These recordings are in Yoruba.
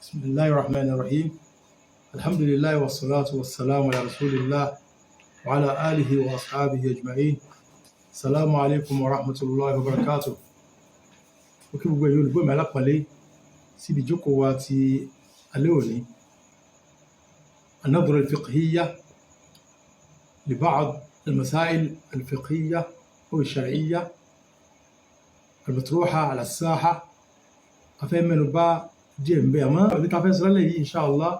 بسم الله الرحمن الرحيم. الحمد لله والصلاة والسلام على رسول الله وعلى آله وأصحابه أجمعين. السلام عليكم ورحمة الله وبركاته. Ó kí gbogbo ẹ̀yin olùgbọ́ mi alápọ̀nlé síbi ìjókòó wa ti alẹ́ òní. النظرة الفقهية لبعض المسائل الفقهية أو الشرعية المطروحة على الساحة. A fẹ́ mẹ́nu bà díẹ̀ ńbẹ̀, àmọ́ àbí tá a fẹ́ sọ lálẹ́ yìí, insha Allah,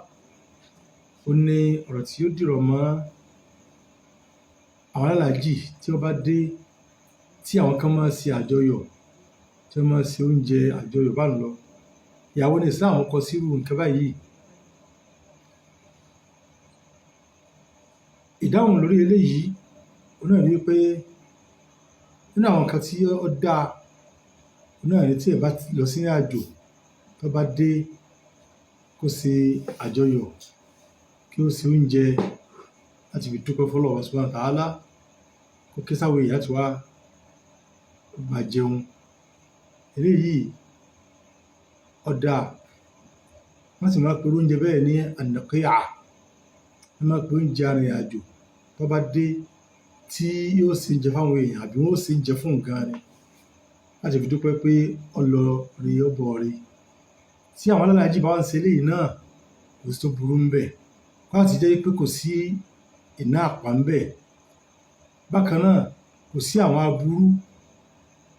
ó ní ọ̀rọ̀ tí ó dìrọ̀ mọ́ àwọn alálàájì tí wọ́n bá dé, tí àwọn kan máa ń ṣe àjọyọ̀, tí wọ́n máa ń ṣe oúnjẹ àjọyọ̀ bá ń lọ. Ìyàwó ní Islam kọ sírú nǹkan báyìí. Ìdáhùn lórí eléyìí òun náà ni wípé nínú àwọn nǹkan tí ó dáa òun náà ni tí ẹ bá lọ sí ìrìn àjò, tó bá dé, kó ṣe àjọyọ̀, kí ó ṣe oúnjẹ láti fi dúpẹ́ f'Ọlọ́run subhanahu wa ta'ala, kó ké sáwọn èèyàn láti wá bá jẹun. Eléyìí ó dáa. Wọ́n sì máa ń pe irú oúnjẹ bẹ́ẹ̀ ní an-naqi'a. Wọ́n máa ń pe oúnjẹ arìnrìn-àjò tó bá dé tí yóò ṣe oúnjẹ fáwọn èèyàn àbí wọ́n ó ṣe oúnjẹ fún òun gan ni láti fi dúpẹ́ pé ó lọ rí, ó bọ̀ rí. Tí àwọn alálàájì bá wá ń ṣe eléyìí náà, kò sí tó burú ńbẹ̀. Kó sì jẹ́ pé kò sí ìná àpá ńbẹ̀. Bákan náà, kò sí àwọn aburú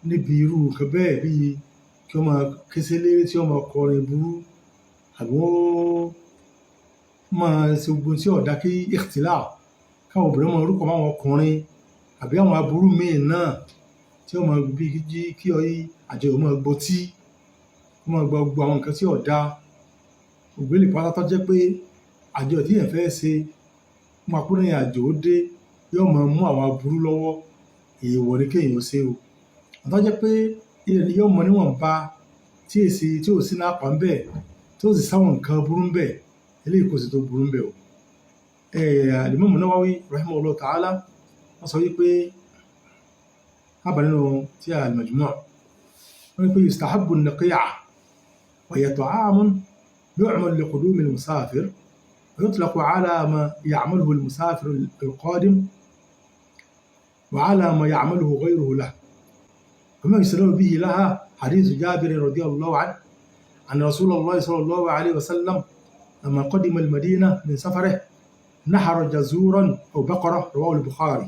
níbi irú nǹkan bẹ́ẹ̀, bíi kí wọ́n máa ké séléré tí wọ́n máa kọrin burú àbí wọ́n máa ṣe gbogbo tí ò dá, kí ikhtilat, káwọn obìnrin máa rúpọ̀ mọ́ àwọn ọkùnrin, àbí àwọn aburú míì náà tí ó máa bí kí àjọyọ̀ máa gbọtí, kó máa gba gbogbo àwọn nǹkan tí ò dá. Gbogbo eléyìí pátá tó jẹ́ pé àjọyọ̀ tí èèyàn fẹ́ ṣe fún akúrìnrìn àjò ó dé yóò máa mú àwọn aburú lọ́wọ́, èèwọ̀ ni kéèyàn ó ṣe o. Tó jẹ́ pé yóò mọ níwọ̀nba tí èsì tí ò sí náà pa ńbẹ̀, tí ó sì sáwọn nǹkan burú ńbẹ̀, eléyìí kò sì tó burú ńbẹ̀ o. Al-Imam Nawawi rahimahullah ta'ala wọ́n sọ wípé ábà nínú tí al-Majmu' wọ́n wípé yustahabbu an-naqi'a wa hiya ta'amun yu'mal li qudumi al-musafir wa yutlaqu ala ma ya'maluhu al-musafir al-qadim wa ala ma ya'maluhu ghayruhu lahu. وما يستدل به لها حديث جابر رضي الله عنه أن رسول الله صلى الله عليه وسلم لما قدم المدينة من سفره نحر جزورا أو بقرة. رواه البخاري.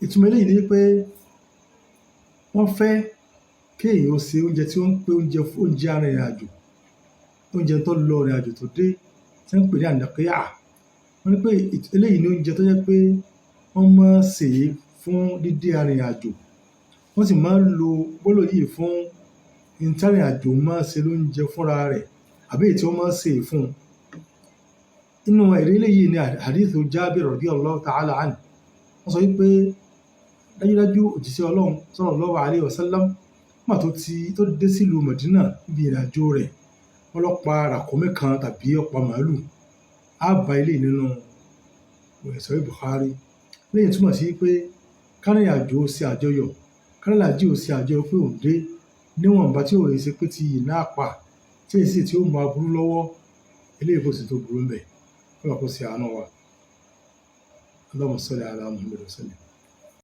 Ìtumọ̀ eléyìí ni pé wọ́n fẹ́ kéèyàn ó ṣe oúnjẹ tí wọ́n ń pè oúnjẹ arìnrìn-àjò, oúnjẹ tó lọ ìrìn àjò tó dé, tí wọ́n ń pè ní ànàkíyà. Wọ́n ní pé eléyìí ni oúnjẹ tó jẹ́ pé wọ́n máa ń sè é fún dídé arìnrìn-àjò. Wọ́n sì máa ń lo gbólóhùn yìí fún ohun tí arìnrìn-àjò máa ń ṣe lóúnjẹ fúnra rẹ̀ àbí èyí tí wọ́n máa ń sè é fún un. Inú ẹ̀rí eléyìí ni hadithu Jabir radiyallahu ta'ala anhu. Wọ́n sọ wípé dájúdájú òjíṣẹ́ Ọlọ́run sallallahu alayhi wa sallam, nígbà tó ti tó dé sílùú Mẹ̀dínà níbi ìrìn àjò rẹ̀, wọ́n lọ pa ràkúnmí kan tàbí ó pa màálù. Á bá eléyìí nínú Sahih Bukhari. Eléyìí túmọ̀ sí pé kárìnrìn àjò ṣe àjọyọ̀, kárìnrìn-àjò ṣe àjọyọ̀ pé òun dé níwọ̀nba tí ò ṣe pé ti ìná àpà, tí èyí sì tí ó mú aburú lọ́wọ́, eléyìí kò sì tó burú ńbẹ̀. Kọ́lọ́run kó ṣe àánú wa. Allahumma salli ala Muhammad wa sallim.